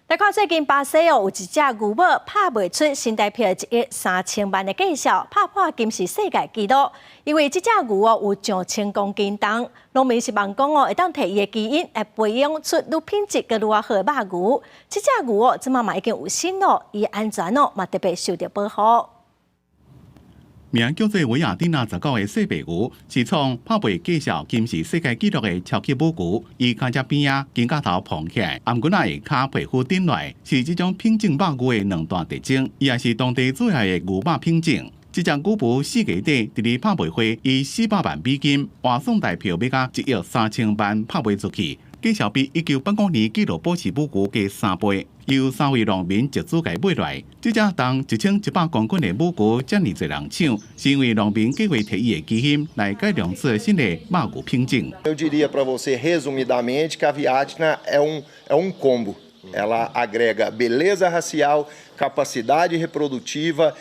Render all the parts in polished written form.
來看最近巴西哦，有一隻牛母拍賣出新台幣1億3000萬的價數，拍破金氏世界紀錄。因為這隻牛哦有上千公斤重，農民是望講哦，會當提伊的基因來培養出愈品質閣愈較好的肉牛。這隻牛哦，這馬嘛已經有身咯，伊安全哦嘛特別受到保護。名叫做維亞蒂娜19的細白牛，是創拍賣價數金氏世界紀錄的超級母牛。伊跤隻邊仔，肩胛頭膨起來，頷頸仔下跤皮膚頂來，是這種品種肉牛的兩大特徵。伊也是當地主要的牛肉品種。這隻牛母4月底佇咧拍賣會以400萬美金換算台幣欲共1億3000萬拍賣出去，價數比1985年紀錄保持母牛加3倍。由三位農民集資共買來，這隻重1100公斤的母牛遮爾濟人搶，是因為農民計劃提伊的基因來改良出新的肉牛品種。 Eu diria para você resumidamente que a Viatina é um combo. Ela agrega beleza racial, capacidade reprodutiva,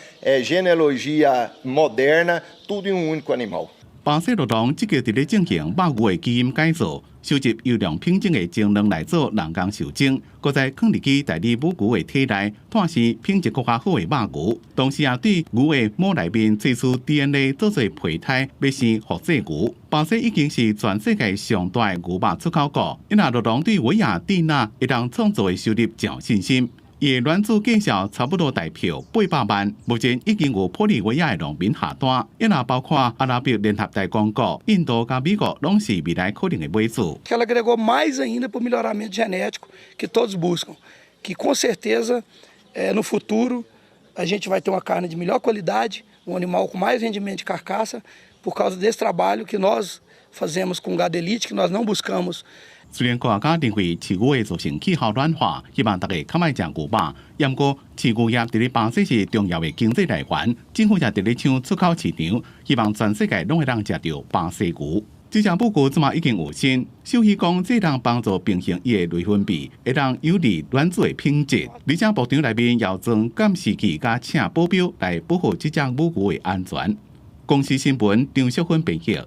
genealogia moderna, tudo em um único animal. 巴西酪農積極佇咧進行肉牛的基因改造，收集優良品種的精卵來做人工受精，閣再囥入去代理母牛的體內，誕生品質閣較好的肉牛。同時也對牛的母內面萃取 DNA 做做胚胎，欲生複製牛。巴西已經是全世界上大的牛肉出口國，因此酪農對維亞蒂娜會當創造的收入誠有信心。伊的卵子價數差不多台幣800萬，目前已經有玻利維亞的農民下單，也包括阿拉伯聯合大公國、印度佮美國，攏是未來可能的買主。 Ela agregou mais ainda para o melhoramento genético que todos buscam, que com certeza no futuro a gente vai ter uma carne de melhor qualidade, um animal com mais rendimento de carcaça, por causa desse trabalho que nós fazemos com gado elite, que nós não buscamos. 雖然科學家認為飼牛會造成氣候暖化，希望大家較莫食牛肉。毋過飼牛業佇咧巴西是重要的經濟來源，政府也佇咧搶出口市場，希望全世界攏會當食著巴西牛。這隻母牛這馬已經有身，獸醫講這當幫助平衡伊的內分泌，會當有利卵子的品質。而且牧場內面要裝監視器佮請保鏢來保護這隻母牛的安全。公視新聞張淑芬編譯。